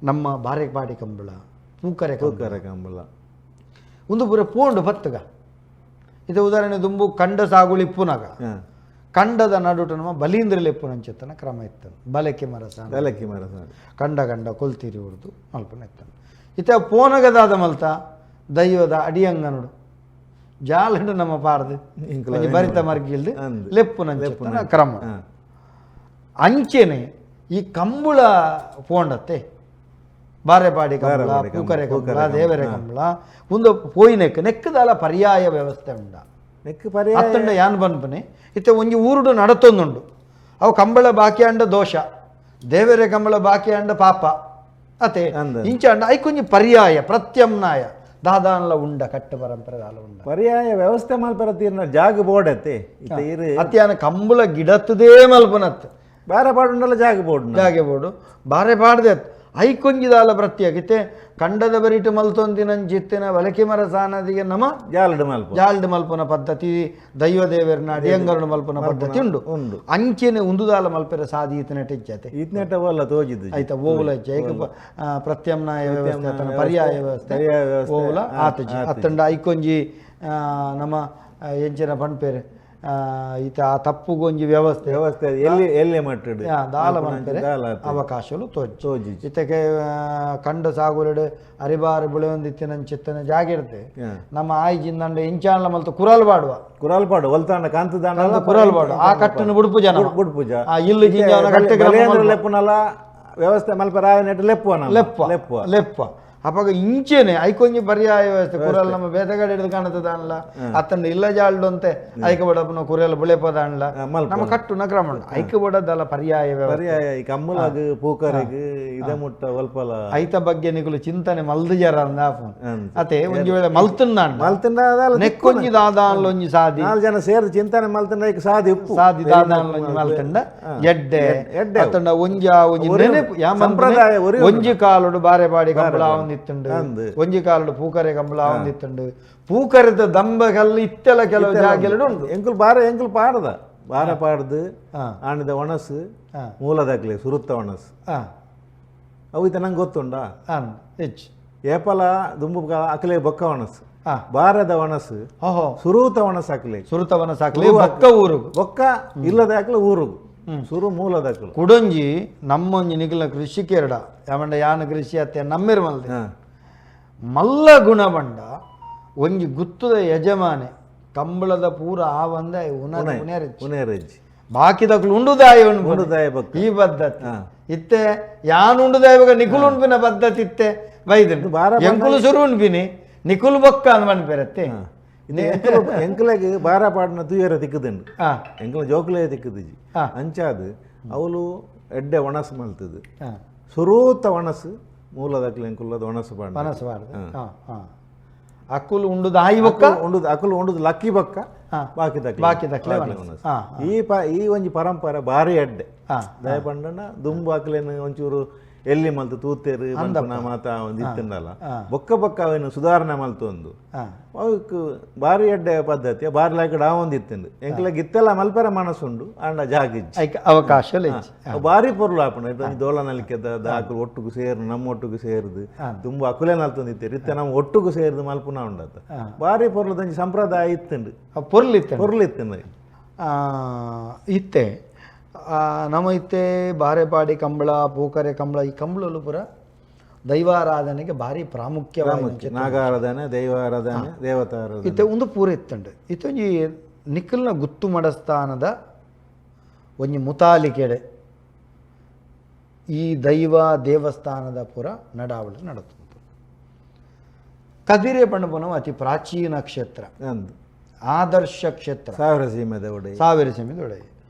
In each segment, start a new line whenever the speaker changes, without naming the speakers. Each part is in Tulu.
ನಮ್ಮ ಬಾರೆಪಾಡಿ ಕಂಬಳ, ಪೂಕರೆ
ಪೂಕರೆ ಕಂಬಳ
ಒಂದು ಪೂರ ಪೋಂಡು ಪತ್ತುಗ. ಇದು ಉದಾಹರಣೆ ದುಂಬು ಕಂಡ ಸಾಗುಳಿ ಇಪ್ಪುನಾಗ ಕಂಡದ ನಡುಟು ನಮ್ಮ ಬಲೀಂದ್ರಲೆಪ್ಪುನಂಚಿತ್ತನ ಕ್ರಮ ಇತ್ತು. ಬಲಕೆ ಮರಸ,
ಬಲಕೆ ಮರಸ
ಕಂಡ ಕಂಡ ಕೊಲ್ತೀರಿ ಹೊಡೆದು ಮಲ್ಪನ ಇತ್ತನು. ಇತ್ತ ಪೋನಗದಾದ ಮಲ್ತ ದೈವದ ಅಡಿಯಂಗನುಡು ಜಾಲಂಡು ನಮ್ಮ ಪಾರ್ದು ಬರಿತ ಮರ್ಗಿಲ್ದು ಲೆಪ್ಪುನಂಚಿತ್ತನ ಕ್ರಮ. ಅಂಚೆನೆ ಈ ಕಂಬುಳ ಪೋಂಡತ್ತೆ ಬಾರೆಪಾಡಿ ಕಂಬಳ, ಪೂಕರೆ ಕಂಬಳ, ದೇವರೆ ಕಂಬಳ ಒಂದು ಪೋಯಿನೆಕ್ ನೆಕ್ಕದಾಲ ಪರ್ಯಾಯ ವ್ಯವಸ್ಥೆ ಉಂಡ.
ನೆಕ್ ಪರ್ಯಾಯ
ಅತ್ತಂಡ ಯಾನ್ ಬನ್ಪನೆ ಇತ್ತೆ ಒಂಜಿ ಊರುಡು ನಡತೊಂದುಂಡು. ಅವು ಕಂಬಳ ಬಾಕಿ ಅಂಡ ದೋಷ, ದೇವರೆ ಕಂಬಳ ಬಾಕಿ ಅಂಡ ಪಾಪ ಅತೆ ಇಂಚ ಅಂಡ ಐಕೊಂಜಿ ಪರ್ಯಾಯ ಪ್ರತ್ಯಾಮ್ನಾಯ ದಾದಾನ್ಲ ಉಂಡ ಕಟ್ಟ ಪರಂಪರೆ ದಾಲ ಉಂಡ
ಪರ್ಯಾಯ ವ್ಯವಸ್ಥೆ ಮಲ್ಪರ ತೀರ್ನ ಜಾಗ ಬೋಡತ್ತೆ.
ಅತ್ಯಾನ ಕಂಬಳ ಗಿಡತ್ತದೇ ಮಲ್ಪನತ್ತು
ಬಾರೆ ಪಾಡುಂಡಲ್ಲ ಜಾಗ ಬೋಡು,
ಜಾಗೆ ಬೋಡು ಬಾರೆ ಪಾಡ್ದೆ ಐಕೊಂಜಿದಾಲ ಪ್ರತ್ಯೇಕ. ಇತ್ತೆ ಕಂಡದ ಬರಿಟು ಮಲ್ತೊಂದಿನಂಚಿತ್ತಿನ ಬಲಕೆ ಮರ ಸಾನದಿಗೆ ನಮ
ಜಾಲಡು ಮಲ್ಪ
ಜಾಲ್ಡ್ ಮಲ್ಪನ ಪದ್ಧತಿ, ದೈವ ದೇವರನ ಅಡಿಯಂಗರಡು ಮಲ್ಪನ ಪದ್ಧತಿ ಉಂಡು. ಅಂಚೆನೆ ಉಂದುದಾಲ ಮಲ್ಪೆರ ಸಾದಿ ಈತನೆಟ ಇಜ್ಜತೆ
ಈತನೆಟ ಓಲ ತೋಜಿದ್ದು
ಆಯ್ತಾ ಓವುಲ ಇಜ್ಜೆ. ಐಕ ಪ್ರತ್ಯಾಮ್ನಾಯ ವ್ಯವಸ್ಥೆ ತನ್ನ ಪರ್ಯಾಯ ವ್ಯವಸ್ಥೆ ಓವುಲ ಆತಜಿ. ಅತ್ತಂಡ ಐಕೊಂಜಿ ನಮ್ಮ ಎಂಚಿನ ಪಣ್ಪೇರು ಈತ ಆ ತಪ್ಪುಗೊಂಜಿ ವ್ಯವಸ್ಥೆ
ವ್ಯವಸ್ಥೆ ಎಲ್ಲಿ ಎಲ್ಲಿ ಮಟ್ಟಡು
ದಾಲ ಮಲ್ಪೆರೆ ಅವಕಾಶಲು ತೋಜಿ. ಇತ್ತಕ್ಕೆ ಕಂಡ ಸಾಗುಲೆಡು ಅರಿಬಾರು ಬುಳೆಯೊಂದಿತ್ತಿನ ಜಾಗಿರ್ತೆ ನಮ್ಮ ಆಯ್ಜಿಂದಂಡ ಇಂಚಾನ್ಲ ಮಲ್ತು ಕುರಲ್ ಬಾಡುವ,
ಕುರಲ್ ಪಾಡು ಒಲ್ತಾಂಡ ಕಾಂತದಾಂಡ
ಕುರಲ್ ಬಾಡು ಆ ಕಟ್ಟನ್ನು ಬುಡುಪು ಜನ
ಬುಡುಪು ಜ
ಆ ಇಲ್ಲು ಜಿಂಜಾವನ ಕಟ್ಟೆ
ಲೆಪ್ಪುನಲ ವ್ಯವಸ್ಥೆ ಮಲ್ಪರಾಯ ನೆಟ್ ಲೆಪ್ಪು
ಲೆಪ್ಪ ಲೆಪ್ಪ ಲೆಪ್ಪ. ಅಪಗ ಇಂಚೆನೆ ಐಕೊಂಜಿ ಪರ್ಯಾಯ ವ್ಯವಸ್ಥೆ ಕುರಲ್ ನಮ್ಮ ಬೇತಗಡೆ ಹಿಡಿದು ಕಾಣುತ್ತದಾನ್ಲ ಅತ್ತಂಡ ಇಲ್ಲ ಜಾಲ್ಡು ಅಂತೆ ಐಕ ಬಡಪನ ಕುರಲ್ ಬುಳೆಪದಾನ್ಲ ನಮ್ಮ ಕಟ್ಟುನ ಕ್ರಮ ಐಕ ಬಡದಲ್ಲ ಪರ್ಯಾಯ
ಪರ್ಯಾಯ. ಈ ಕಮ್ಮಲಗ್ ಪೂಕರೆಗ್ ಇದ ಮುಟ್ಟ ಒಲ್ಪಲ
ಐತ ಬಗ್ಗೆ ನಿಕುಲು ಚಿಂತನೆ ಮಲ್ದು ಜರ ಅತೆ ಒಂಜಿ ವೇಳೆ ಮಲ್ತುಂಡ
ಮಲ್ತುಂಡ
ನೆಕ್ಕೊಂಜಿ ದಾದಾನ್ಲ ಒಂಜಿ ಸಾದಿ
ನಾಲ್ ಜನ ಸೇರಿ ಚಿಂತನೆ ಮಲ್ತುಂಡ ಐಕ್ ಸಾದಿ ಉಪ್ಪು
ಸಾದಿ ದಾದಾನ್ಲ ಒಂಜಿ ಮಲ್ತುಂಡ ಎಡ್ಡೆ ಅತ್ತಂಡ ಒಂಜಿ ಒಂಜಿ ನೆನಪು
ಸಂಪ್ರದಾಯ
ಒಂಜಿ ಕಾಲುಡು ಬಾರೆ ಬಾಡಿ ಕಂಬಳ ಒಂಜಿ ಕಾಲಡು ಪೂಕರೆ ಕಂಬಳ ಒಂದಿತ್ತುಂಡು. ಪೂಕರೆದ ದಂಬ ಕಲ್ಲು ಇತ್ತೆಲ್ಲ ಕೆಲವು ಜಾಗೆಲಡು ಉಂಡು.
ಎಂಕುಲು ಬಾರೆ ಎಂಕುಲು ಪಾಡದ ಬಾರೆ ಪಾಡ್ದು ಆಣಿದ ಒಣಸು ಮೂಲದಾಕ್ಲೆ ಸುರುತ್ತ ಒಣಸು ಅವು ಇತ್ತ ನಂಗೆ ಗೊತ್ತುಂಡಾ
ಹೆಚ್ಚು
ಏಪಲ ದುಂಬು ಅಕ್ಲೆ ಬೊಕ್ಕ ಒಣಸು ಬಾರದ ಒಣಸು ಸುರೂತ ಒಣಸು ಹಾಕ್ಲೆ
ಸುರುತ ಒಣಸು ಹಾಕ್ಲೆ ಬೊಕ್ಕ ಊರುಗು
ಬೊಕ್ಕ ಇಲ್ಲದ ಹಾಕ್ಲೆ ಊರುಗು ಸುರು ಮೂಲದಾಕ್ಲು.
ಕುಡೊಂಜಿ ನಮ್ಮೊಂಜಿ ನಿಗಲ ಕೃಷಿಕೇರಡ ಯಾವಂಡ ಯಾನ ಕೃಷಿ ಅತ್ತೆ ನಮ್ಮಿರು ಮಲ್ದೆ ಮಲ್ಲ ಗುಣಬಂಡ ಒಂಜಿ ಗುತ್ತದ ಯಜಮಾನೆ ಕಂಬಳದ ಪೂರ ಆವಂದ
ಉನೇರಜ್ಜಿ
ಬಾಕಿದಕ್ಲು ಉಂಡುದಾಯ
ಉಂಡುದಾಯ
ಈ ಪದ್ಧತಿ ಇತ್ತೆ ಯಾನ್ ಉಂಡುದಾಯ ನಿಕುಲು ಉಂಡ್ಪಿನ ಪದ್ಧತಿ ಇತ್ತೆ ಬೈದನು ಎಂಕುಲು ಸುರು ಉಂಡ್ಪಿನಿ ನಿಕುಲು ಬೊಕ್ಕ ಅಂದ್ ಮನ್ಪೆರತ್ತೆ.
ಎಂಕುಲೆಗ್ ಬಾರ ಪಾಡಿನ ತೂಯರ ತಿಕ್ಕುದುಂಡು, ಎಂಕುಲ ಜೋಕುಲೇ ತಿಕ್ಕುದಿಜಿ. ಅಂಚಾದ್ ಅವಳು ಎಡ್ಡೆ ಒಣಸು ಮಲ್ತದು ಸುರೂತ ಒಣಸು ಮೂಲದಕ್ಲು ಎಂಕುಲದ ಒಣಸು ಪಾಡ
ಒಣಸು ಪಾಡ್ದು ಅಕುಲು ಉಂಡುದು ಆಯಿ ಬೊಕ್ಕ
ಉಂಡುದು ಅಕುಲು ಉಂಡುದು ಲಕ್ಕಿ ಬೊಕ್ಕ ಬಾಕಿ ದಕ್ಲೆ
ಬಾಕಿ ದಕ್ಲೆ
ಈ ಈ ಒಂಜಿ ಪರಂಪರೆ ಭಾರಿ ಎಡ್ಡೆ. ದಯ ಪಂಡನ ದುಂಬು ಅಕ್ಲೇನು ಒಂಚೂರು ಎಲ್ಲಿ ಮಲ್ತು ತೂತೇರು ಮಾತ ಒಂದು ಇತ್ತಂಡಲ್ಲ ಬೊಕ್ಕ ಬೊಕ್ಕ ಅವೇನು ಸುಧಾರಣೆ ಮಲ್ತೊಂದು ಅವಕ್ಕೆ ಭಾರಿ ಎಡ್ಡೆ ಪದ್ಧತಿ ಬಾರಿ ಲಾಯ್ಕ್ ಡಾವೊಂದು ಇತ್ತಂಡು. ಎಂಕ್ಲೆಗ್ ಇತ್ತೆಲ್ಲ ಮಲ್ಪೆರ ಮನಸ್ಸುಂಡು ಆಂಡ ಜಾಗಿಜ್ಜಿ
ಅವಕಾಶ
ಭಾರಿ ಪೊರ್ಲು ಆಪುಂಡು. ದೋಳ ನಲಿಕೆದ ದಾಕುಲು ಒಟ್ಟುಗು ಸೇರು ನಮ್ಮ ಒಟ್ಟುಗು ಸೇರುದು ತುಂಬ ಅಕುಲೇ ನಲ್ತೊಂದಿತ್ತೇರು ಇತ್ತೆ ನಮ್ಮ ಒಟ್ಟುಗು ಸೇರುದು ಮಲ್ಪುನ ಉಂಡತ್ತ ಭಾರಿ ಪೊರ್ಲುದಂಜಿ ಸಂಪ್ರದಾಯ ಇತ್ತಂಡು
ಪೊರ್ಲು ಇತ್ತು
ಪೊರ್ಲು ಇತ್ತಂಡು.
ಇತ್ತೆ ನಮ್ಮ ಇತ್ತೆ ಬಾರೆಪಾಡಿ ಕಂಬಳ ಪೂಕರೆ ಕಂಬಳ ಈ ಕಂಬಳಲು ಪೂರ ದೈವಾರಾಧನೆಗೆ ಭಾರಿ ಪ್ರಾಮುಖ್ಯವಾದ
ನಾಗಾರಾಧನೆ ದೈವಾರಾಧನೆ ದೇವತಾರಾಧನೆ
ಇತ್ತೆ ಒಂದು ಪೂರ ಇತ್ತಂಡು. ಇತ್ತೊಂಜಿ ನಿಖಲ್ನ ಗುತ್ತು ಮಡಸ್ಥಾನದ ಒಂಜಿ ಮುತಾಲಿಕೆಡೆ ಈ ದೈವ ದೇವಸ್ಥಾನದ ಪೂರ ನಡಾವಳಿ ನಡತುಂಟು. ಕದಿರೆ ಪಣಪುನವು ಅತಿ ಪ್ರಾಚೀನ ಕ್ಷೇತ್ರ, ಆದರ್ಶ ಕ್ಷೇತ್ರ,
ಸಾವಿರ ಸೀಮೆದ ಒಡೆಯ,
ಸಾವಿರ ಸೀಮೆದ ಒಡೆಯ.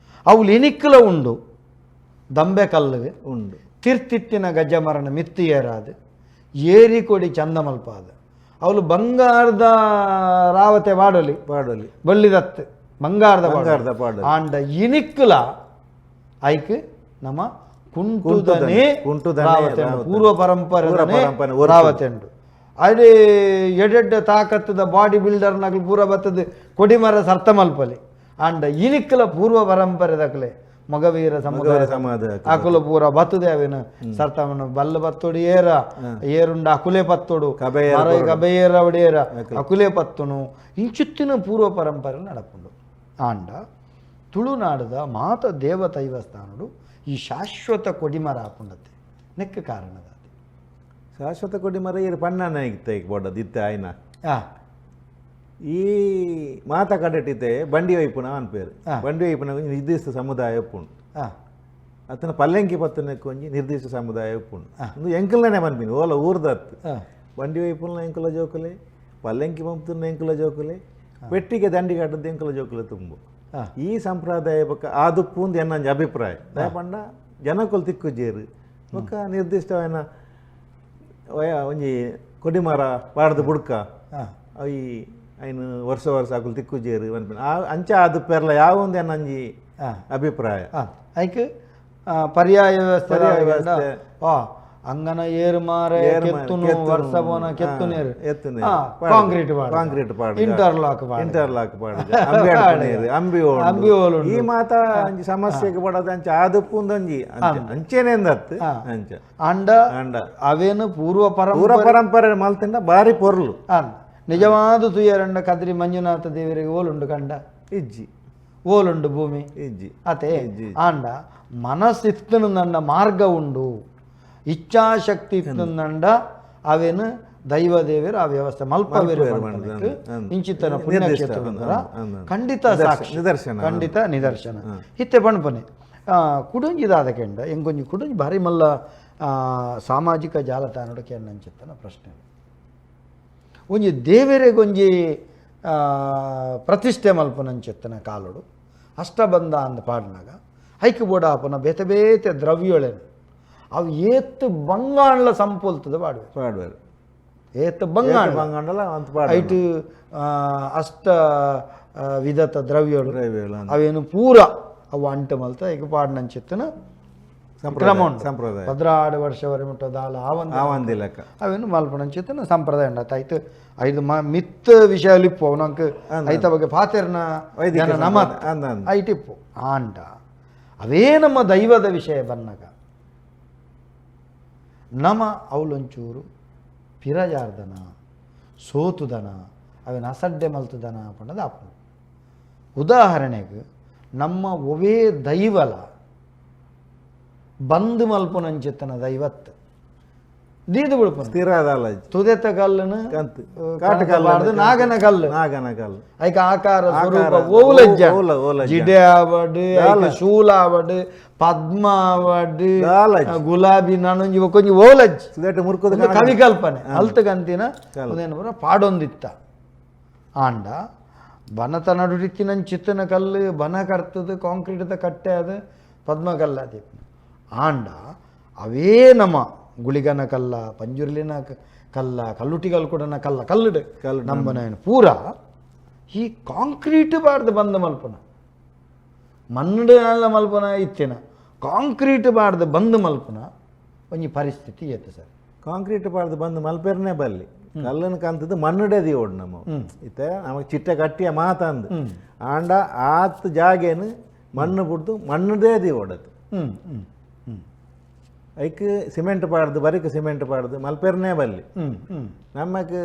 ಅವು ಲಿನಿಕ್ಕಲ ಉಂಡು ದಂಬೆ ಕಲ್ಲುಗೆ
ಉಂಡು
ತಿರ್ತಿತ್ತಿನ ಗಜಮರಣ ಮಿತ್ತಿ ಏರಾದು ಏರಿ ಕೊಡಿ ಚಂದ ಮಲ್ಪಾದ ಅವಳು ಬಂಗಾರದ ರಾವತೆ ಬಾಡೊಲಿ
ಬಾಡೊಲಿ
ಬಳ್ಳಿದತ್ತು ಬಂಗಾರದ
ಬಂಗಾರದ ಪಾಡೊಲಿ
ಆಂಡ ಇನಿಕ್ಕಲ ಐಕ್ ನಮ್ಮ ಕುಂಟುದನೇ
ಕುಂಟುದನೇ
ಪೂರ್ವ ಪರಂಪರೆ ರಾವತೆ ಉಂಡು. ಅದೇ ಎಡೆಡ್ಡ ತಾಕತ್ತದ ಬಾಡಿ ಬಿಲ್ಡರ್ ನಗಲು ಪೂರ ಬತ್ತದ ಕೊಡಿಮರ ಸರ್ತ ಮಲ್ಪಲಿ ಆಂಡ ಇನಿಕ್ಕಲ ಪೂರ್ವ ಪರಂಪರೆ ದಕ್ಲೆ Mogaveera ಸಮುದಾಯ
ಸಮಾಧ
ಅಕುಲ ಪೂರ ಬತ್ತದೆ ಅವೇನು ಸರ್ತಮನ ಬಲ್ಲ ಬತ್ತೋಡು ಏರ ಏರುಂಡ ಅಕುಲೆ ಪತ್ತೋಡು ಕಬೆಯೇರ ಅವಡೇರ ಅಕುಲೆ ಪತ್ತುನು ಇಂಚುತ್ತಿನ ಪೂರ್ವ ಪರಂಪರೆ ನಡಪುಂಡು. ಆಂಡ ತುಳುನಾಡದ ಮಾತ ದೇವತೈವಸ್ಥಾನಡು ಈ ಶಾಶ್ವತ ಕೊಡಿಮರ ಆಪುಂಡತೆ ನೆಕ್ಕ ಕಾರಣದ
ಶಾಶ್ವತ ಕೊಡಿಮರ ಏರು ಪಣ್ಣನ ಇತ್ತೆ ಬೋಡದ ಇತ್ತೆ ಆಯ್ನ ಈ ಮಾತ ಕಡೆಟಿತ್ತೆ ಬಂಡಿ ವೈಪುನ ಅನ್ಪೇರು. ಬಂಡಿ ವೈಪುನ ಒಂಜಿ ನಿರ್ದಿಷ್ಟ ಸಮುದಾಯ ಉಪ್ಪುಂಡು. ಅತನ ಪಲ್ಲೆಂಕಿ ಪತ್ತನಕ್ಕೆ ಒಂಜಿ ನಿರ್ದಿಷ್ಟ ಸಮುದಾಯ ಉಪ್ಪುಂಡು. ಒಂದು ಎಂಕಲ್ನೇ ಪನ್ಪಿನಿ ಓಲ ಊರ್ದತ್ತು ಬಂಡಿ ವೈಪುನ ಎಂಕುಲ ಜೋಕುಲೆ, ಪಲ್ಲೆಂಕಿ ಪಂಪ್ತುನ ಎಂಕುಲ ಜೋಕುಲೆ, ಪೆಟ್ಟಿಗೆ ದಂಡಿ ಕಟ್ಟದ್ದು ಎಂಕುಲ ಜೋಕುಲೆ ತುಂಬು. ಈ ಸಂಪ್ರದಾಯ ಬೊಕ್ಕ ಆದುಪ್ಪು ಒಂದು ಎನ್ನಂಜಿ ಅಭಿಪ್ರಾಯ. ಪಂಡ ಜನಕುಲು ತಿಕ್ಕುಜೇರು ಬೊಕ್ಕ ನಿರ್ದಿಷ್ಟವಾಯಿನ ಒಂಜಿ ಕೊಡಿಮರ ಪಾಡ್ದು ಬುಡ್ಕ ಈ ಐನು ವರ್ಷ ವರ್ಷ ಅಕುಲು ತಿಕ್ಕುಜೇರು ಪನ್ಪಿನ ಅಂಚ ಅದು ಪೆರ್ಲ ಯಾವ ಒಂದು ಎನ್ನಂಜಿ ಅಭಿಪ್ರಾಯ.
ಐಕ್ ಪರ್ಯಾಯ ವ್ಯವಸ್ಥೆ ಅಂಗನ ಏರು ಮಾರೆ ಕೆತ್ತುನು ವರ್ಷ ಬೋನ ಕೆತ್ತುನೇರು ಕಾಂಕ್ರೀಟ್
ಕಾಂಕ್ರೀಟ್ ಪಾಡು
ಇಂಟರ್ಲಾಕ್
ಇಂಟರ್ಲಾಕ್ ಪಾಡು ಅಂಬಿ ಅಂಬಿ ಈ ಮಾತ ಅಂಚಿ ಸಮಸ್ಯೆಗೆ ಪಡೋದು ಅಂಚ ಆದುಪ್ಪು ಒಂದೊಂಜಿ ಅಂಚೆನೆ ಅಂದತ್ತು ಅಂಚ
ಅಂಡ ಅಂಡ ಅವೇನು ಪೂರ್ವ
ಪೂರ್ವ ಪರಂಪರೆ ಮಲ್ತಿಂಡ ಬಾರಿ ಪೊರ್ಲು.
ನಿಜವಾದ ತುಯರಂಡ ಕದ್ರಿ ಮಂಜುನಾಥ ದೇವರಿಗೆ ಓಲುಂಡು ಕಂಡ
ಇಜ್ಜಿ
ಓಲುಂಡು ಭೂಮಿ
ಇಜ್ಜಿ
ಅತೆ ಆಂಡ ಮನಸ್ಸಿತ್ತನಂದ ಮಾರ್ಗ ಉಂಡು, ಇಚ್ಛಾಶಕ್ತಿ ಇತ್ತಂದ ಅವೇನು ದೈವ ದೇವರು ಆ ವ್ಯವಸ್ಥೆ ಮಲ್ಪವೇರು ಇಂಚಿತನ ಪುಣ್ಯಕ್ಷೇತ್ರ ಖಂಡಿತ ಸಾಕ್ಷಿ
ನಿದರ್ಶನ
ಖಂಡಿತ ನಿದರ್ಶನ. ಇತ್ತೆ ಪಣ್ಪನೆ ಕುಡುಂಜಿದಾದ ಕೆಂಡ ಎಂಕೊಂಜಿ ಕುಡುಂಜಿ ಭಾರಿ ಮಲ್ಲ ಸಾಮಾಜಿಕ ಜಾಲತಾಣಡು ಕೆಂಡಂಚಿತ್ತನ ಪ್ರಶ್ನೆ. ಒಂಜಿ ದೇವರೆಗೊಂಜಿ ಪ್ರತಿಷ್ಠೆ ಮಲ್ಪನಂಚಿತ್ತನ ಕಾಲುಡು ಅಷ್ಟಬಂಧ ಅಂದ ಪಾಡ್ನಾಗ ಐಕ್ ಬೋಡ ಆಪನ ಬೇತೆ ಬೇತೆ ದ್ರವ್ಯೊಳೆನು ಅವು ಏತ್ ಬಂಗಾಂಡ್ಲ ಸಂಪೊಲ್ತದ ಪಾಡುವೆ
ಪಾಡುವರು
ಏತ್ ಬಂಗಾಂಡ
ಬಂಗಾಂಡಲ ಅಂತ
ಐಟು ಅಷ್ಟ ವಿಧತ ದ್ರವ್ಯಗಳು ಅವೇನು ಪೂರ ಅವು ಅಂಟು ಮಲ್ತ ಈಗ ಪಾಡ್ನಂಚಿತ್ತನ ಕ್ರಮ ಉಂಟು.
ಸಂಪ್ರದಾಯ
12 ವರ್ಷವರೆ ಮುಟ್ಟ ದಾಲ
ಆವಂದಿ ಲೆಕ್ಕ
ಅವೇನು ಮಲ್ಪನಂಚಿತ್ತನ ಸಂಪ್ರದಾಯ ಉಂಟು. ಆಯ್ತು ಐದು ಮಿತ್ತ ವಿಷಯ ಇಪ್ಪು ನಂಗೆ ಐತ ಬಗ್ಗೆ ಪಾತೆರ್ನ ನಮ ಐಟಿಪ್ಪು ಆಂಡ ಅವೇ ನಮ್ಮ ದೈವದ ವಿಷಯ ಬನ್ನಾಗ ನಮ ಅವಲೊಂಚೂರು ಪಿರಜಾರ್ದನ ಸೋತುದನ ಅವೇನು ಅಸಡ್ಡೆ ಮಲ್ತುದನ ಪಣ್ಣದ ಅಪ್ಪು. ಉದಾಹರಣೆಗೆ ನಮ್ಮ ಒವೇ ದೈವಲ ಬಂದು ಮಲ್ಪುನಂಚಿತ್ತನ ದೈವತ್ ದೀದು ಬಿಡ್ಪುನ
ಸ್ಥಿರ
ತುದೆತ ಕಲ್ಲನು ಕಾಟಕಲ್ಲು ನಾಗನ ಕಲ್ಲು
ನಾಗನ ಕಲ್ಲು
ಐಕ ಆಕಾರ ಸ್ವರೂಪ ಓಲಜ್ಜ ಜಿಡೆ ಆವಡ್ ಶೂಲ ಆವಡ್ ಪದ್ಮ ಆವಡ್ ಗುಲಾಬಿ ನಾನೊಂಜಿ ಒಂಜಿ ಓಲಜ್ಜಿ ಕವಿಕಲ್ಪನೆ ಅಲ್ತಗಂತಿನ ಉದೇನ ಪೂರ ಪಾಡೊಂದಿತ್ತ. ಆಂಡ ಬನತ ನಡುಟಿತ್ತಿನ ಚಿತ್ತನ ಕಲ್ಲು ಬನ ಕರ್ತದ ಕಾಂಕ್ರೀಟ್ದ ಕಟ್ಟೆ ಅದು ಪದ್ಮ ಕಲ್ಲ ಆಂಡ ಅವೇ ನಮ್ಮ ಗುಳಿಗನ ಕಲ್ಲ ಪಂಜುರ್ಲಿನ ಕಲ್ಲ ಕಲ್ಲುಟಿಗಲ್ ಕೂಡ ಕಲ್ಲ ಕಲ್ಲುಡು
ಕಲ್ಲು
ನಮ್ಮನ ಪೂರ ಈ ಕಾಂಕ್ರೀಟ್ ಬಾರ್ದು ಬಂದ ಮಲ್ಪನ ಮಣ್ಣು ಮಲ್ಪನ ಇತ್ತಿನ ಕಾಂಕ್ರೀಟ್ ಬಾರ್ದು ಬಂದು ಮಲ್ಪನ ಒಂಜಿ ಪರಿಸ್ಥಿತಿ ಏತು ಸರ್.
ಕಾಂಕ್ರೀಟ್ ಬಾರ್ದು ಬಂದು ಮಲ್ಪೆರ್ನೇ ಬಲ್ಲಿ ಕಲ್ಲನ್ನು ಕಂತದ್ದು ಮಣ್ಣುಡೇ ದಿಯೋಡು ನಮ್ಮ ಇತ್ತೆ ನಮಗೆ ಚಿಟ್ಟೆ ಕಟ್ಟಿಯ ಮಾತಂದು ಆಂಡ ಆತ್ ಜಾಗೇನು ಮಣ್ಣು ಬಿಡ್ದು ಮಣ್ಣುಡೇ ದಿಯೋಡದು. ಐಕ್ ಸಿಮೆಂಟ್ ಪಾಡ್ದು ಬರಿಕ್ ಸಿಮೆಂಟ್ ಪಾಡ್ದು ಮಲ್ಪೆರ್ನೇ ಬಲ್ಲಿ. ನಮ್ಮಕ್ಕೆ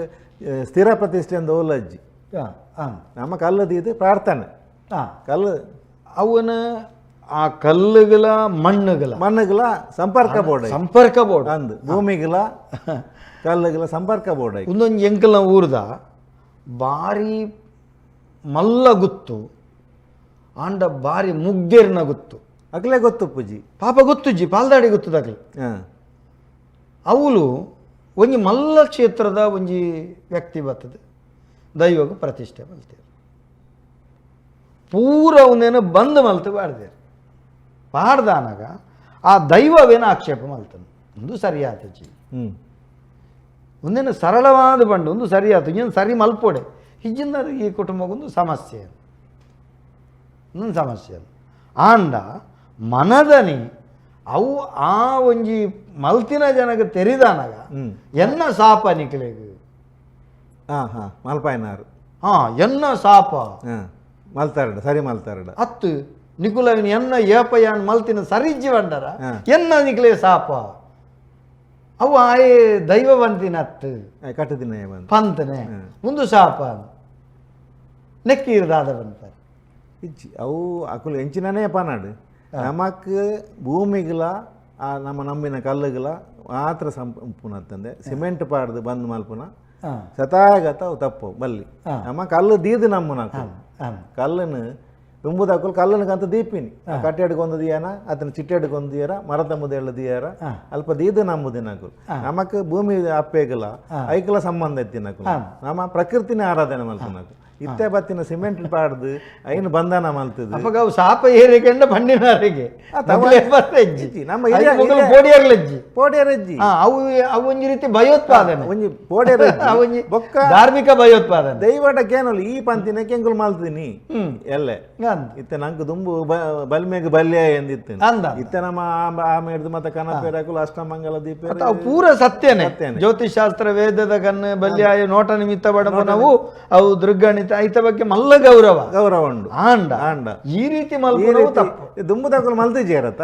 ಸ್ಥಿರ ಪ್ರತಿಷ್ಠೆ ಅಂದ ಓಲಜ್ಜಿ ನಮ್ಮ ಕಲ್ಲು ದೀದು ಪ್ರಾರ್ಥನೆ ಕಲ್ಲು
ಅವನ ಆ ಕಲ್ಲುಗಳ ಮಣ್ಣುಗಳ
ಮಣ್ಣುಗಳ ಸಂಪರ್ಕ ಬೋರ್ಡ್
ಸಂಪರ್ಕ ಬೋರ್ಡ್
ಅಂದು ಭೂಮಿಗಳ ಕಲ್ಲುಗಳ ಸಂಪರ್ಕ ಬೋರ್ಡ್.
ಒಂದೊಂದು ಎಂಕಲ್ನ ಊರ್ದ ಭಾರಿ ಮಲ್ಲ ಗುತ್ತು ಆಂಡ ಭಾರಿ ಮುಗ್ದೇರ್ನ ಗುತ್ತು
ಅಗಲೇ ಗೊತ್ತು ಪೂಜಿ
ಪಾಪ ಗೊತ್ತುಜ್ಜಿ ಪಾಲ್ದಾಡಿ ಗೊತ್ತದಾಗಲಿ ಅವಳು ಒಂಜಿ ಮಲ್ಲ ಕ್ಷೇತ್ರದ ಒಂಜಿ ವ್ಯಕ್ತಿ ಬರ್ತದೆ ದೈವಕ್ಕೆ ಪ್ರತಿಷ್ಠೆ ಮಲ್ತೇವೆ ಪೂರ ಅವನೇನು ಬಂದ್ ಮಲ್ತು ಬಾಡ್ದೇರು ಪಾಡ್ದಾನಾಗ ಆ ದೈವವೇನು ಆಕ್ಷೇಪ ಮಲ್ತನು ಒಂದು ಸರಿಯಾತಜಿ ಒಂದೇನು ಸರಳವಾದ ಬಂಡು ಒಂದು ಸರಿಯಾತು ಇನ್ನೊಂದು ಸರಿ ಮಲ್ಪೋಡೆ ಹಿಜ್ಜಿಂದ ಈ ಕುಟುಂಬಕ್ಕೊಂದು ಸಮಸ್ಯೆ ಇನ್ನೊಂದು ಸಮಸ್ಯೆ. ಆಂಡ ಮನದನಿ ಅವು ಆ ಒಂಜಿ ಮಲ್ತಿನ ಜನಕ್ಕೆ ತೆರಿದಾನಾಗ ಎನ್ನ ಸಾಪ ನಿಕ್ಲೆಗ್
ಹಾಂ ಹಾಂ ಮಲ್ಪಾಯ್ನಾರು
ಹಾಂ ಎನ್ನ ಸಾಪ
ಮಲ್ತಾರಡ ಸರಿ ಮಲ್ತಾರಡ
ಅತ್ತು ನಿಕುಲವಿನ ಎನ್ನ ಏಪಯಾನ್ ಮಲ್ತಿನ ಸರಿಜ್ಜಿ ಬಂಡರ ಎನ್ನ ನಿಕುಲೇ ಸಾಪ ಅವು ಆಯೆ ದೈವ ಬಂತಿನತ್ತು
ಕಟ್ಟದಿನ
ಪಂತನೆ ಒಂದು ಸಾಪ ನೆಕ್ಕೀರ್ದಾದ ಬಂತಾರೆ
ಇಜ್ಜಿ ಅವು ಅಕುಲು ಎಂಚಿನನೇ ಪನಾಡು ನಮಕ್ ಭೂಮಿಗಳ ಆ ನಮ್ಮ ನಂಬಿನ ಕಲ್ಲುಗಳ ಮಾತ್ರ ಸಂಪುನತ್ತಂದೆ ಸಿಮೆಂಟ್ ಪಾಡ್ದು ಬಂದ್ ಮಲ್ಪುನ ಸತಾಗತ ಅವು ತಪ್ಪು ಬಲ್ಲಿ ನಮ್ಮ ಕಲ್ಲು ದೀದು ನಮ್ಮನ ಕಲ್ಲನ್ನು ತುಂಬುದಾಕುಲು ಕಲ್ಲನ್ನು ಕಂತ ದೀಪಿನಿ ಕಟ್ಟೆಡ್ಕೊಂದು ದಿಯಾನ ಅತನ ಚಿಟ್ಟೆಡ್ಕೊಂದು ದಿಯಾರ ಮರದ ಮುದೆಳ್ಳು ದಿಯಾರ ಅಲ್ಪ ದೀದು ನಂಬುದಿನಕುಲು ನಮಕ್ ಭೂಮಿ ಅಪ್ಪೇಗಲ ಐಕಲ ಸಂಬಂಧ ಇತ್ತಿನಕುಲು ನಮ್ಮ ಪ್ರಕೃತಿನ ಆರಾಧನೆ ಮಲ್ಪನಕು ಇತ್ತೆ ಬತ್ತಿನ ಸಿಮೆಂಟ್ ಪಾಡ್ದು ಐನು ಬಂಧನ ಮಲ್ತದು
ಅಪ್ಪಗ ಅವು ಸಾಪ ಏರಿಕೆಂಡ ಬಂಡಿನವರಿಗೆ
ನಮ್ಮ
ಪೋಡಿಯರ್ಲಜ್ಜಿ
ಪೋಡಿಯರಜ್ಜಿ
ಅವು ಅವು ಒಂಜಿ ರೀತಿ ಭಯೋತ್ಪಾದನೆ
ಒಂಜಿ ಪೋಡಿಯರಜ್ಜಿ
ಒಂಜಿ ಬೊಕ್ಕ ಧಾರ್ಮಿಕ ಭಯೋತ್ಪಾದನೆ
ದೈವಟ ಕೇನಲ್ಲ ಈ ಪಂತಿನ ಕೆಂಗುಲ್ ಮಲ್ತೀನಿ ಎಲ್ಲೆ ಇತ್ತೆ ನಂಗೆ ದುಂಬು ಬಲ್ಮೆಗ್ ಬಲ್ಯ ಎಂದಿತ್ತು ಇತ್ತೆ ನಮ್ಮ ಆಮೇಡ್ದು ಮತ್ತೆ ಕನಪೇರಕುಲು ಅಷ್ಟಮಂಗಲ ದೀಪ
ಪೂರ ಸತ್ಯನೇ ಜ್ಯೋತಿಷಾಸ್ತ್ರ ವೇದದ ಕಣ್ಣು ಬಲ್ಯಾಯ ನೋಟ ನಿಮಿತ್ತ ಬಡಪ ನಾವು ಅವು ದೃಗ್ಗಣಿತ ಐತ ಬಗ್ಗೆ ಮಲ್ಲ ಗೌರವ
ಗೌರವ ಉಂಡು
ಆಂಡ
ಆಂಡ
ಈ ರೀತಿ ಮಲ್ಪುನವು ತಪ್ಪು
ದುಂಬುದಕುಲು ಮಲ್ತಿ ಜೇರತ್ತ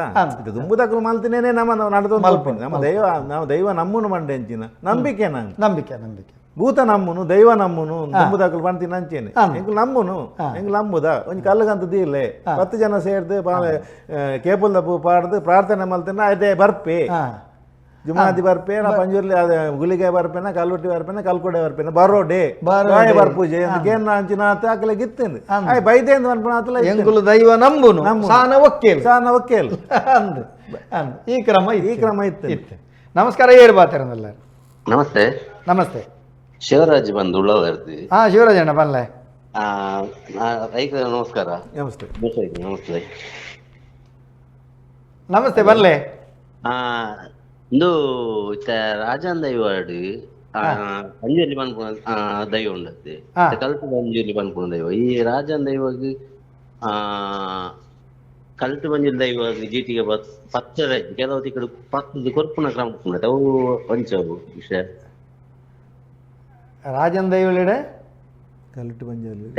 ದುಂಬುದಕುಲು ಮಲ್ತಿನೇನೆ ನಮ್ಮ ನಡೆದು ನಮ್ಮ ದೈವ ನಾವು ದೈವ ನಮ್ಮನು ಮಂಡೆ ಅಂಚಿನ ನಂಬಿಕೆ ನಂಗೆ
ನಂಬಿಕೆ ನಂಬಿಕೆ
ಭೂತ ನಮ್ಮನು ದೈವ ನಮ್ಮನು ದುಂಬುದಕುಲು ಪಂತಿನ ಅಂಚೇನೆ ಎಂಕುಲು ನಮ್ಮನು ಎಂಕುಲು ನಂಬುದ ಒಂಜಿ ಕಲ್ಲುಗಂತ ದೀಲೆ 10 ಜನ ಸೇರ್ದು ಕೇಪುಲ್ದ ಪೂ ಪಾಡ್ದು ಪ್ರಾರ್ಥನೆ ಮಲ್ತಿನ ಅದೇ ಬರ್ಪೆ ಜುಮಾದಿ ಬರ್ಪೇನ ಪಂಜುರ್ಲಿ ಗುಲಿಗೆ ಬರ್ಪೇನ ಕಲ್ಲುಟ್ಟಿ ಬರ್ಪೇನ ಕಲ್ಕೊಡೆ ಬರ್ಪೇನ ಬರೋಡೆ ಬಾಯ ಬರ್ಪೂಜೆ ಕೇನ ಅಂಚಿನ ಆಕಲೆ ಗಿತ್ತಂದು ಆಯ್ ಬೈದೇಂದು ಅನ್ಪುನಾತಲ
ಎಂಕುಲು ದೈವ ನಂಬುನು ಸಾನ ಒಕ್ಕೇಲು
ಸಾನ ಒಕ್ಕೇಲು
ಅಂದು ಅಂದು ಈ ಕ್ರಮ
ಈ ಕ್ರಮ ಇತ್ತು
ಇತ್ತು. ನಮಸ್ಕಾರ ಏರು ಬಾತಿರಲ್ಲ.
ನಮಸ್ತೆ
ನಮಸ್ತೆ.
ಶಿವರಾಜ್ ಬಂದು ಉಳ್ಳವರ್ದು.
ಹಾ ಶಿವರಾಜ್ ಅಣ್ಣ ಬಲ್ಲೆ.
ರೈತರ ನಮಸ್ಕಾರ.
ನಮಸ್ತೆ
ನಮಸ್ತೆ
ನಮಸ್ತೆ ಬಲ್ಲೆ.
ಇಂದು ರಾಜನ್ ದೈವಾಡು ಪಂಜುರ್ಲಿ ಪನ್ಪುನ ದೈವ ಉಂಡತ್ತೆ ಕಲ್ಪ ಪಂಜುರ್ಲಿ ಪನ್ಪುನ ದೈವ. ಈ ರಾಜನ್ ದೈವಗ್ ಕಲ್ತು ಪಂಜುರ್ಲಿ ದೈವ ಜೀಟಿಗೆ ಪತ್ತರ ಕೆಲವು ತಿಕ್ಕಡು ಪತ್ತದ ಕೊರ್ಪುನ ಕ್ರಮ ಉಂಡತ್ತೆ ಅವು ಒಂಚವು ವಿಷಯ.
ರಾಜನ್ ದೈವಳಿಡೆ
ಕಲ್ಟು ಪಂಜುರ್ಲಿ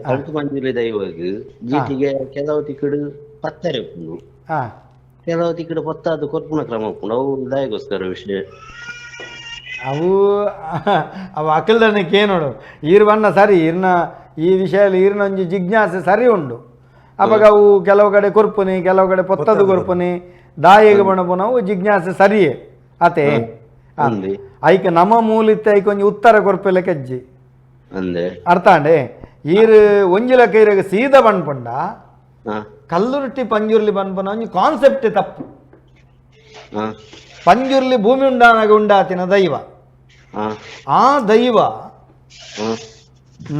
ಕಲ್ತು ಪಂಜುರ್ಲಿ ದೈವಗ್ ಜೀಟಿಗೆ ಕೆಲವು ತಿಕ್ಕಡು ಪತ್ತರೆ ಉಪ್ಪುಂಡು ಕೆಲವು ತಿಕ್ಕಡು ಪತ್ತಾದ ಕೊರ್ಪುನ ಕ್ರಮ ಉಪ್ಪುಂಡು ಅವು ದಯಗೋಸ್ಕರ ವಿಷಯ.
ಅವು ಅವು ಅಕಲ್ದನಕ್ಕೆ ನೋಡು ಈರ್ ಬಣ್ಣ ಸರಿ ಈರ್ನ ಈ ವಿಷಯ ಈರ್ನ ಒಂಜಿ ಜಿಜ್ಞಾಸೆ ಸರಿ ಉಂಡು. ಅವಾಗ ಅವು ಕೆಲವು ಕಡೆ ಕೊರ್ಪುನಿ ಕೆಲವು ಕಡೆ ಪೊತ್ತದು ಕೊರ್ಪುನಿ ದಾಯಿಗೆ ಬಣಪುನವು ಜಿಜ್ಞಾಸೆ ಸರಿಯೇ ಅತೆ ಐಕ ನಮ್ಮ ಮೂಲಿತ್ತೆ ಐಕ ಒಂಜಿ ಉತ್ತರ ಕೊರ್ಪೆಲೆ ಕಜ್ಜಿ ಅರ್ಥ ಅಂಡೆ. ಈರ್ ಒಂಜಿ ಲಕ್ಕ ಈರಗ ಸೀದ ಬಣ್ಪುಂಡ ಕಲ್ಲುರುಟ್ಟಿ ಪಂಜುರ್ಲಿ ಬನ್ಪುನ ಒಂಜಿ ಕಾನ್ಸೆಪ್ಟ್ ತಪ್ಪು. ಪಂಜುರ್ಲಿ ಭೂಮಿ ಉಂಡಾನಾಗ ಉಂಡಾತಿನ ದೈವ ಆ ದೈವ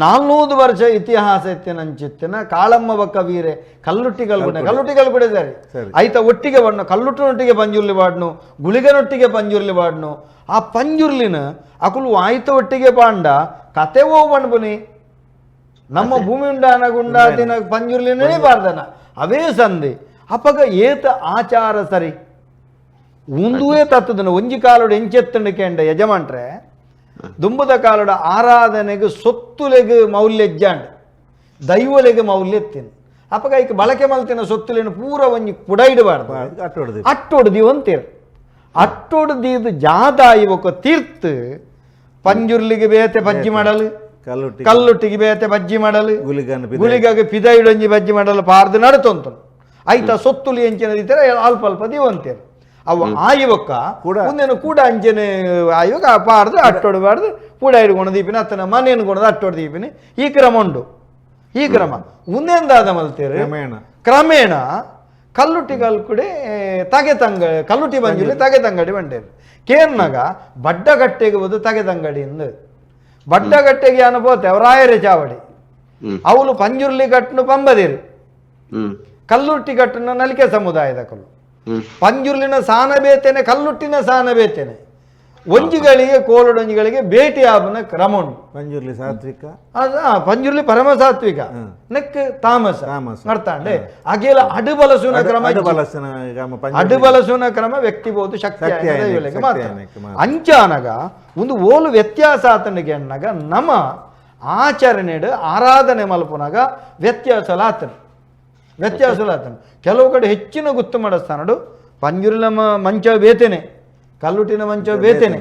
400 ವರ್ಷ ಇತಿಹಾಸ ಎತ್ತಿನಂಚಿತ್ತಿನ ಕಾಳಮ್ಮ ಬಕ್ಕ ವೀರೆ ಕಲ್ಲುಟ್ಟಿ ಕಲ್ಗುಡೆ ಕಲ್ಲುಟ್ಟಿ ಕಲ್ಗುಡೆ ಸರಿ ಐತ ಒಟ್ಟಿಗೆ ಬಣ್ಣು ಕಲ್ಲುಟ್ಟನೊಟ್ಟಿಗೆ ಪಂಜುರ್ಲಿ ಬಾಡ್ನು ಗುಳಿಗನೊಟ್ಟಿಗೆ ಪಂಜುರ್ಲಿ ಬಾಡ್ನು ಆ ಪಂಜುರ್ಲಿನ ಅಕುಲು ಆಯ್ತ ಒಟ್ಟಿಗೆ ಪಾಂಡ ಕತೆ ಓ ಬಣ್ಬುನಿ ನಮ್ಮ ಭೂಮಿ ಉಂಡಾನಾಗ ಉಂಡಾತಿನ ಪಂಜುರ್ಲಿನೇ ಬಾರ್ದನ ಅವೇ ಸಂಧಿ ಅಪಗ ಏತ ಆಚಾರ ಸರಿ ಉಂದುವೇ ತತ್ತದನು ಒಂಜಿ ಕಾಲೋಡು ಎಂಚೆತ್ತಂಡು ಕೇಂಡ ಯಜಮಾನ್ರೆ ದುಂಬುದ ಕಾಲೋಡ ಆರಾಧನೆಗೆ ಸೊತ್ತುಲೆಗ್ ಮೌಲ್ಯ ಜಾಂಡ್ ದೈವಲೆಗ್ ಮೌಲ್ಯ ಎತ್ತಿನ ಅಪಗ ಐಕ್ ಬಳಕೆ ಮಲ್ತಿನ ಸೊತ್ತುಲೇನು ಪೂರ ಒಂಜಿ ಕುಡ ಇಡಬಾರ್ದು ಅಟ್ಟೊಡ್ದು ಅಂತೀರ್ ಅಟ್ಟೊಡ್ದು ಜಾದಾಯಿ ಒಕ್ಕ ತೀರ್ತು ಪಂಜುರ್ಲಿಗೆ ಬೇತೆ ಬಜ್ಜಿ ಮಾಡಲು ಕಲ್ಲುಟ್ಟಿಗೆ ಬೇತೆ ಬಜ್ಜಿ ಮಾಡಲು ಗುಳಿಗಾಗಿ ಪಿದೈಡೊಂಜಿ ಬಜ್ಜಿ ಮಾಡಲು ಪಾರ್ದು ನಡತೊಂತನು ಐತ ಸೊತ್ತುಲಿ ಎಂಚಿನ ರೀತಿಯ ಅಲ್ಪ ಅಲ್ಪ ದೀವಂತೇರು ಅವು ಆಯುವಕ್ಕ ಮುಂದೇನು ಕೂಡ ಅಂಚನೆ ಆಯುವಕ ಪಾರ್ದು ಅಟ್ಟೊಡಬಾರ್ದು ಕೂಡ ಹಿಡ್ಕೊಂಡು ದೀಪಿನ ಅತ್ತನ ಮನೇನು ಕೊಡೋದು ಅಟ್ಟೊಡು ದೀಪಿನಿ ಈ ಕ್ರಮ ಉಂಡು. ಈ ಕ್ರಮ ಮುಂದೆಂದಾದ ಮಲ್ತೇರು ಕ್ರಮೇಣ ಕಲ್ಲುಟ್ಟಿ ಕಲ್ಕುಡೆ ತಗೆ ತಂಗ ಕಲ್ಲುಟ್ಟಿ ಬಂಜಿಲಿ ತಗೆ ತಂಗಡಿ ಬಂಡೇರು ಕೇರ್ನಾಗ ಬಡ್ಡಗಟ್ಟೆಗೆ ಹೋದು ತಗೆ ತಂಗಡಿ ಎಂದು ಬಡ್ಡಗಟ್ಟೆಗೆ ಅನುಭವತೆ ಅವ್ರ ರಾಯರೇ ಚಾವಡಿ ಅವಳು ಪಂಜುರ್ಲಿ ಕಟ್ಟನು ಪಂಬದಿರು ಕಲ್ಲುಟ್ಟಿ ಕಟ್ಟನು ನಲಿಕೆ ಸಮುದಾಯದ ಕಲ್ಲು ಪಂಜುರ್ಲಿನ ಸಾನ ಬೇತೇನೆ ಕಲ್ಲುಟ್ಟಿನ ಸಾನ ಬೇತೇನೆ ಒಂಜಿಗಳಿಗೆ ಕೋಲಡೊಂಜಿಗಳಿಗೆ ಭೇಟಿ ಆಪನ ಕ್ರಮ ಉಂಟು.
ಪಂಜುರ್ಲಿ ಸಾತ್ವಿಕ
ಪಂಜುರ್ಲಿ ಪರಮ ಸಾತ್ವಿಕ ನೆಕ್ ತಾಮಸ ಅರ್ಥಾಂಡೆ ಅಗೇಲ ಅಡುಬಲಸುನ ಕ್ರಮ ಅಡುಬಲಸುನ ಕ್ರಮ ವ್ಯಕ್ತಿ ಬೋದು ಶಕ್ತಿ ಮಾತ್ರ ಅಂಚಾನಗ ಒಂದು ಓಲು ವ್ಯತ್ಯಾಸ ಆತನಿಗೆ ಅನ್ನಾಗ ನಮ್ಮ ಆಚರಣೆಡು ಆರಾಧನೆ ಮಲ್ಪುನಾಗ ವ್ಯತ್ಯಾಸ ಆತನ. ವ್ಯತ್ಯಾಸ ಆತನ ಕೆಲವು ಕಡೆ ಹೆಚ್ಚಿನ ಗುತ್ತು ಮಾಡಸ್ಥಾನಡು ಪಂಜುರ್ಲಿನ ಮಂಚ ಬೇತೇನೆ, ಕಲ್ಲುಟ್ಟಿನ ಮಂಚ ಬೇತೇನೆ,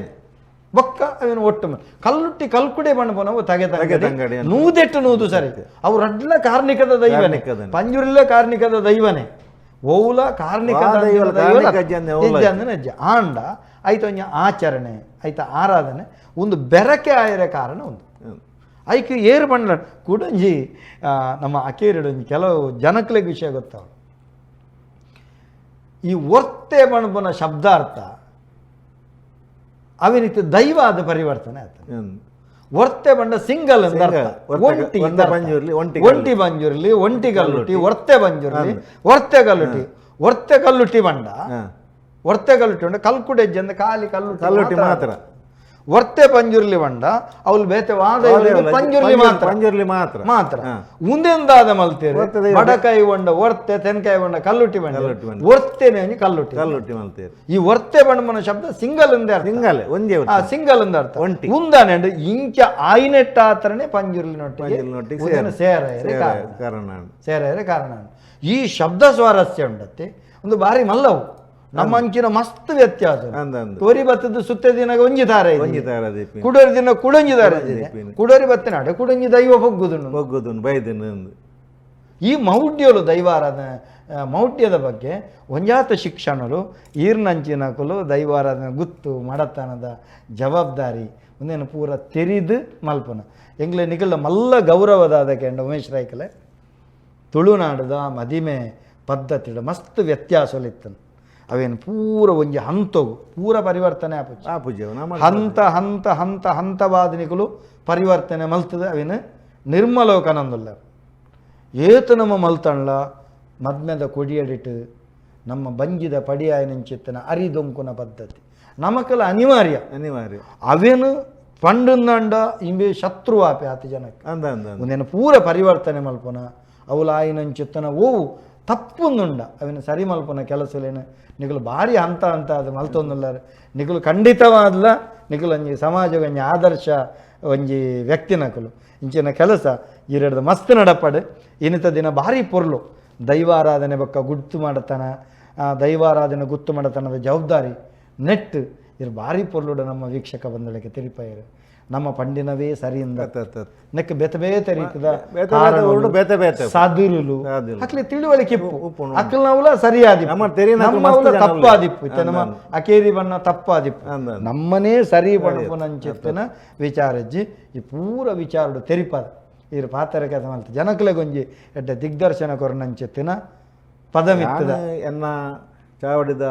ಬೊಕ್ಕ ಅವೇನು ಒಟ್ಟು ಕಲ್ಲುಟ್ಟಿ ಕಲ್ಕುಡೆ ಬಣ್ಣಪನವು ತಗೆ ತಂಗಡಿ ನೂದೆಟ್ಟು ನೂದು ಸರಿ ಅವು ರಡ್ಲ ಕಾರ್ಣಿಕದ ದೈವನೇ, ಪಂಜುರ್ಲ ಕಾರ್ಣಿಕದ ದೈವನೇ, ಓವುಲ ಕಾರ್ಣಿಕದ ದೈವ ಆಂಡ ಐತ ಒಂಜಿ ಆಚರಣೆ ಐತ ಆರಾಧನೆ ಒಂದು ಬೆರಕೆ ಆಯರ ಕಾರಣ ಒಂದು ಐಕ್ ಏರು ಬಂಡ್ಲ ಕೂಡೊಂಜಿ ನಮ್ಮ ಅಕೇರಿಡೊಂಜಿ ಕೆಲವು ಜನಕ್ಲೆಗ್ ವಿಷಯ ಗೊತ್ತಾವ. ಈ ಒರ್ತೆ ಬಣ್ಬನ ಶಬ್ದಾರ್ಥ ಅವಿನಿತ ದೈವ ಆದ ಪರಿವರ್ತನೆ ಆಯ್ತು. ಒರ್ತೆ ಬಂಡ ಸಿಂಗಲ್ ಅಂತ ಒಂಟಿ ಒಂಟಿ ಬಂಜುರ್ಲಿ, ಒಂಟಿ ಕಲ್ಲುಟ್ಟಿ, ಒರ್ತೆ ಬಂಜುರ್ಲಿ, ಒರ್ತೆ ಕಲ್ಲುಟ್ಟಿ, ಒರ್ತೆ ಕಲ್ಲುಟ್ಟಿ ಬಂಡ, ಒರ್ತೆ ಕಲ್ಲುಟ್ಟಿ ಬಂಡ ಕಲ್ಕುಡೆಜ್ಜೆ ಅಂದ್ರೆ ಖಾಲಿ ಕಲ್ಲುಟ್ಟಿ
ಕಲ್ಲುಟ್ಟಿ ಮಾತ್ರ.
ಒರ್ತೆ ಪಂಜುರ್ಲಿ ಬಂಡ ಅವಳು ಬೇತೆ ವಾದ ಪಂಜುರ್ಲಿ ಮಾತ್ರ,
ಪಂಜುರ್ಲಿ ಮಾತ್ರ
ಮಾತ್ರ ಉಂದೆಂದಾದ ಮಲ್ತೇರು ಬಡಕಾಯಿ ಬಂಡ ಒರ್ತೆ, ತೆನ್ಕಾಯಿ ಬಂಡ ಕಲ್ಲುಟ್ಟಿ ಬಂಡ, ಒರ್ತೆನೆ ಕಲ್ಲುಟ್ಟಿ
ಕಲ್ಲುಟ್ಟಿ ಮಲ್ತೇರು.
ಈ ಒರ್ತೆ ಬಂಡಮನ ಶಬ್ದ ಸಿಂಗಲ್ ಅಂದೇ ಅರ್ಥ,
ಸಿಂಗಲ್ ಒಂದೇ
ಸಿಂಗಲ್ ಅಂದ ಅರ್ಥ.
ಒಂಟಿ
ಉಂದಾನೆ ಇಂಚ ಆಯಿನೆಟ್ಟ ಆತರನೆ ಪಂಜುರ್ಲಿ ನೊಟ್ಟಿಗೆ ಸೇರ
ಕಾರಣ
ಸೇರ ಕಾರಣ. ಈ ಶಬ್ದ ಸ್ವಾರಸ್ಯ ಉಂಡತ್ತೆ ಒಂದು ಬಾರಿ ಮಲ್ಲವು ನಮ್ಮ ಅಂಚಿನ ಮಸ್ತ್ ವ್ಯತ್ಯಾಸ. ತೋರಿ ಬತ್ತದ ಸುತ್ತ ದಿನ ಒಂಜಿ ದಾರ, ಕುಡೋರಿ ದಿನ ಕುಡೊಂಜಿ ದಾರ, ಕುಡೋರಿ ಬತ್ತಿನಾಡೆ ಕುಡೊಂಜಿ ದೈವ ಬೊಗ್ಗುದುಂಡು
ಬೊಗ್ಗುದುಂಡು ಬೈದಿನ.
ಈ ಮೌಢ್ಯಲು ದೈವಾರಾಧನೆ ಮೌಢ್ಯದ ಬಗ್ಗೆ ಒಂಜಾತ ಶಿಕ್ಷಣರು ಈರ್ನಂಚಿನಕುಲು ದೈವಾರಾಧನೆ ಗುತ್ತು ಮಡತನದ ಜವಾಬ್ದಾರಿ ಒಂದೇನು ಪೂರ ತೆರಿದು ಮಲ್ಪನ ಎಂಗ್ಲೆ ನಿಗಲ ಮಲ್ಲ ಗೌರವದಾದ ಕೆಂಡ ಉಮೇಶ್ ರಾಯ್ಕಲೆ ತುಳುನಾಡದ ಮದಿಮೆ ಪದ್ಧತಿಡ ಮಸ್ತ್ ವ್ಯತ್ಯಾಸಲಿತ್ತನು. ಅವೇನು ಪೂರ ಒಂಜಿ ಹಂತವು ಪೂರ ಪರಿವರ್ತನೆ
ಆಪುಜಿ,
ಹಂತ ಹಂತ ಹಂತ ಹಂತವಾದನಿಕಲು ಪರಿವರ್ತನೆ ಮಲ್ತದೆ. ಅವೇನು ನಿರ್ಮಲೋಕನಂದುಲ್ಲ ಏತು ನಮ್ಮ ಮಲ್ತಣ್ಲ ಮದ್ಮೆದ ಕೊಡಿಯಡಿಟ್ಟು ನಮ್ಮ ಬಂಜಿದ ಪಡಿಯಾಯನಂಚಿತ್ತನ ಅರಿದೊಂಕುನ ಪದ್ಧತಿ ನಮಕಲ ಅನಿವಾರ್ಯ
ಅನಿವಾರ್ಯ.
ಅವೇನು ಪಂಡುಂದಂಡ ಇಂಬೆ ಶತ್ರು ಆಪೆ ಆತ ಜನಕ್ಕೆ ಒಂದೇನು ಪೂರ ಪರಿವರ್ತನೆ ಮಲ್ಪನ ಅವಲ ಆಯಿನಂಚಿತ್ತನ ಓವು ತಪ್ಪುಂದುಂಡ ಅವೇನು ಸರಿ ಮಲ್ಪನ ಕೆಲಸಲೇನು ನಿಗಲು ಭಾರಿ ಹಂತ ಹಂತ ಅದು ಮಲ್ತೊಂದುಲ್ಲಾರ ನಿಗಲು ಖಂಡಿತವಾದ್ಲ ನಿಗಲು ಒಂಜಿ ಸಮಾಜ ಒಂಜಿ ಆದರ್ಶ ಒಂಜಿ ವ್ಯಕ್ತಿನಕಲು ಇಂಚಿನ ಕೆಲಸ ಈರೆಡ್ದ ಮಸ್ತ್ ನಡಪಡು. ಇನ್ನಿತ ದಿನ ಭಾರಿ ಪೊರ್ಲು ದೈವಾರಾಧನೆ ಬಕ್ಕ ಗುರ್ತು ಮಾಡತನ, ದೈವಾರಾಧನೆ ಗುರ್ತು ಮಾಡತನದ ಜವಾಬ್ದಾರಿ ನೆಟ್ಟು ಇರು ಭಾರಿ ಪೊರ್ಲುಡ ನಮ್ಮ ವೀಕ್ಷಕ ಬಂದಳಿಕೆ ತಿರುಪೈರು ನಮ್ಮ ಪಂಡಿನವೇ ಸರಿಯಿಂದ ನೆಕ್ ಬೇತೆ ಬೇತೆ ರೀತಿದ ಸಾಧುರುಲು ಅಕ್ಲೆ ತಿಳುವಳಿಕೆ ಇಪ್ಪು ಅಕ್ಲನವಲ ಸರಿಯಾದಿಪ್ಪು ತಪ್ಪಾದಿಪ್ಪು ಇತ್ತೆ ನಮ್ಮ ಅಕೇರಿ ಬಣ್ಣ ತಪ್ಪಾದಿಪ್ಪು ನಮ್ಮನೇ ಸರಿ ಬಣ್ಣಪುನಂಚಿತ್ತನ ವಿಚಾರಜ್ಜಿ ಈ ಪೂರ ವಿಚಾರಡು ತೆರಿಪಾದ ಇರು ಪಾತರ ಕಥೆ ಮಲ್ತ ಜನಕ್ಲೆಗೊಂಜಿ ಎಡ್ಡೆ ದಿಗ್ದರ್ಶನ ಕೊರನಂಚಿತ್ತಿನ ಪದಮಿತ್ತದ
ಎನ್ನ ಚಾವಡಿದ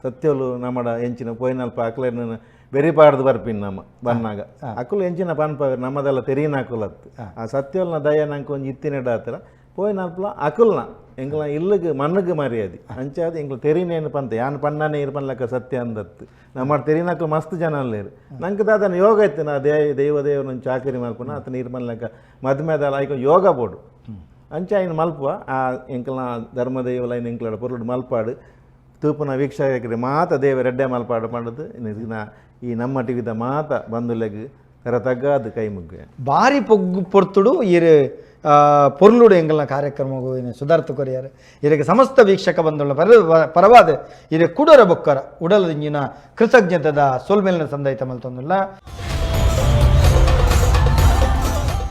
ಸತ್ಯಲು ನಮ್ಮಡ ಎಂಚಿನ ಪೋಯಿನಲ್ಪ ಅಕ್ಲೆನ ಬೆರಿ ಪಾಡ್ದು ಬರ್ಪಿನ್ ನಮ್ಮ ಬನ್ನಾಗ ಅಕುಲು ಎಂಚಿನ ಪನ್ಪ ನಮ್ಮದೆಲ್ಲ ತೆರಿನ ಅಕುಲತ್ತು ಆ ಸತ್ಯಲ್ನ ದಯ ನಂಗೆ ಒಂಜಿ ಇತ್ತಿನೆಡ ಆತರ ಪೋಯಿನಲ್ಪಲ ಅಕುಲ್ನ ಎಂಗ್ಲ ಇಲ್ಲಗ್ ಮಣ್ಣಗೆ ಮರ್ಯಾದೆ ಅಂಚಾದ ಎಂಗ್ಲ ತೆರಿನೇನು ಪಂತ ಯಾನ್ ಪಣ್ಣನೇ ಇರ್ ಪನ್ಲಕ್ಕ ಸತ್ಯ ಅಂದತ್ತು ನಮ್ಮ ತೆರಿನಕ್ಲು ಮಸ್ತ್ ಜನ ಅಲ್ಲೇರು ನಂಗೆ ದಾದನ ಯೋಗ ಇತ್ತು ನಾ ದೈವ ದೇವನ ಚಾಕರಿ ಮಲ್ಪನ ಆತ ನೀರು ಮನ್ಲಕ್ಕ ಮದ್ಮೆದಲ್ಲ ಐಕ ಯೋಗ ಬೋಡು ಅಂಚ ಐನ್ ಮಲ್ಪುವ ಆ ಎಂಕಲ್ನ ಧರ್ಮದೈವಲ ಐನ್ ಎಂಕ್ಲಾಡ ಪೊರ್ಲುಡು ಮಲ್ಪಾಡು ತೂಪುನ ವೀಕ್ಷಕರಿಗೆ ಮಾತ ದೇವ ರೆಡ್ಡೆ ಮಲ್ಪಾಡು ಪಂಡದು ಈ ನಮ್ಮ ಟಿವಿದ ಮಾತ ಬಂಧುಲೆಗ್ ಕರ ತಗ್ಗಾದು ಕೈ ಮುಗ್ಗ
ಭಾರಿ ಪೊಗ್ಗು ಪೊರ್ತುಡು ಈರು ಪೊರ್ಲುಡು ಎಂಗಲ್ನ ಕಾರ್ಯಕ್ರಮ ಸುಧಾರ್ಥ ಕೊರಿಯಾರು ಇದಕ್ಕೆ ಸಮಸ್ತ ವೀಕ್ಷಕ ಬಂಧುಗಳ ಪರವಾದ ಇರೆ ಕುಡರ ಬೊಕ್ಕರ ಉಡಲದಿಂಜಿನ ಕೃತಜ್ಞತದ ಸೊಲ್ಮೇಲಿನ ಸಂದೈತ ಮಲ್ತೊಂದುಲ್ಲ.